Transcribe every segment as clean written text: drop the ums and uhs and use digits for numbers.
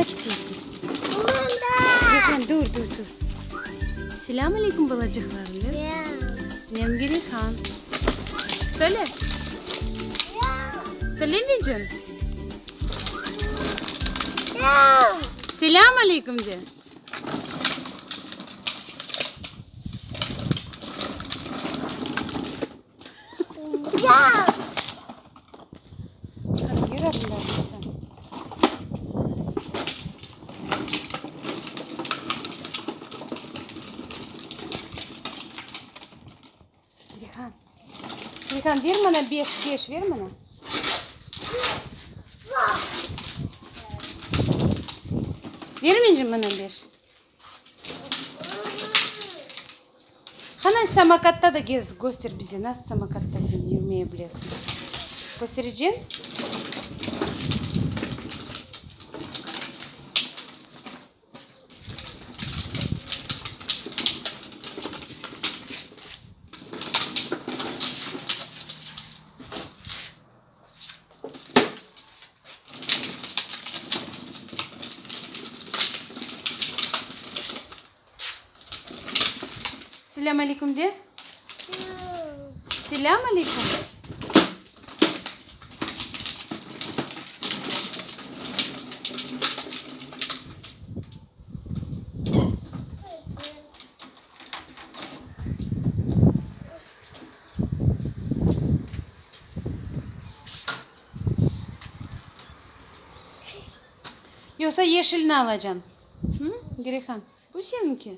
Anda keteysiñ? Girihan, dur, dur, dur. Selâm aleyküm, balacıqlarım, de. Men Girihan. Söyle. Söylemeycen? Selâm aleyküm de. Rihan, Rihan, ber mana beş, beş, ber mana. Bermeycem mana beş. Qanay samokatta da gez, köster bize, nasıl samokatta sen yürmeye bilesiñ. Köstereceñ? Selâm aleyküm de. Selâm aleyküm. Yoqsa yeşilni alacam. Hı, Girihan, bu seniñki?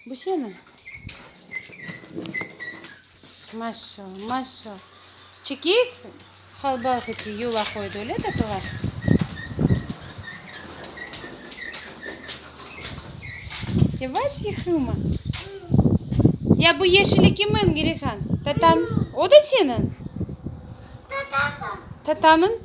Bu seniñ? Maşallah, maşallah. Çekeyik, halbalqiti yula qoydı, öyle tatalar? Yavaş yıqılma. Ya bu yeşili kimin, Girihan? Tatan, o da seniñ? Tatanıñ?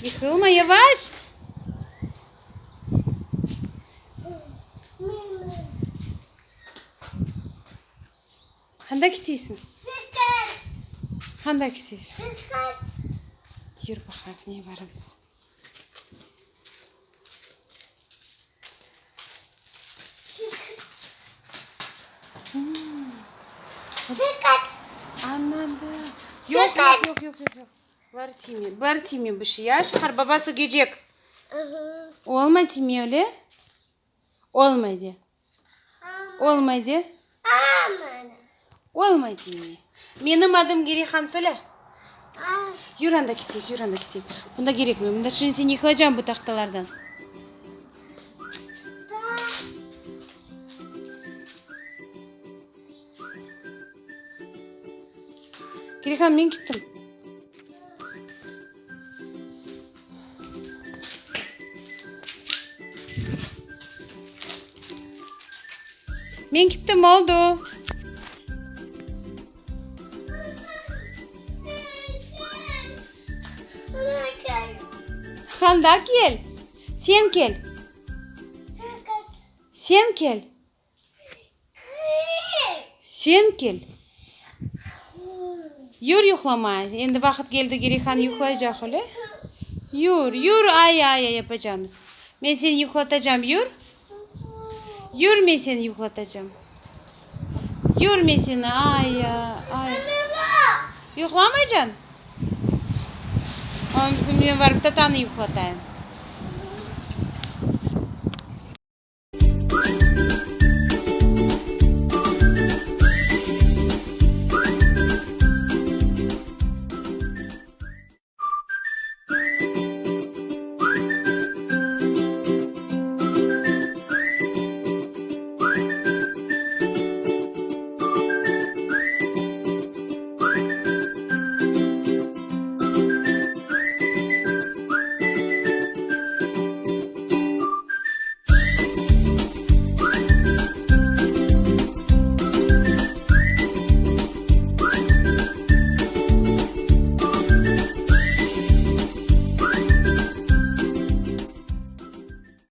Yıqılma, yavaş! Qanda keteysiñ? Qanda keteysiñ? Yür baqayıq, ne bar anda. Anladım. Yoq, yoq, yoq, yoq, yoq, yoq. Bular tiyme, bular tiyme bir şey. Ya, Şahar, baba sögecek. Olmay tiyme öyle. Olmay de. Olmay de. Olmay tiyme. Menim adım Girihan, söyle. Yür anda keteyik, yür anda keteyik. Bunda kerekmey, bunda şimdi sen yıqılacağın bu tahtalardan. Girihan, men kettim. Men kettim, oldu. Anda kel. Sen kel. Sen kel. Sen kel. Yür yuqlama. Endi vaqıt keldi, Girihan yuqlaycaq, öyle? Yür, yür, ay, ay, ay yapacamız. Men seni yuqlatacam, yür. Yür, men seni yuqlatacam. Yür, men seni, ay, ay. Yuqlamaycañ? Ondan soñ men barıp tatanı yuqlatayım.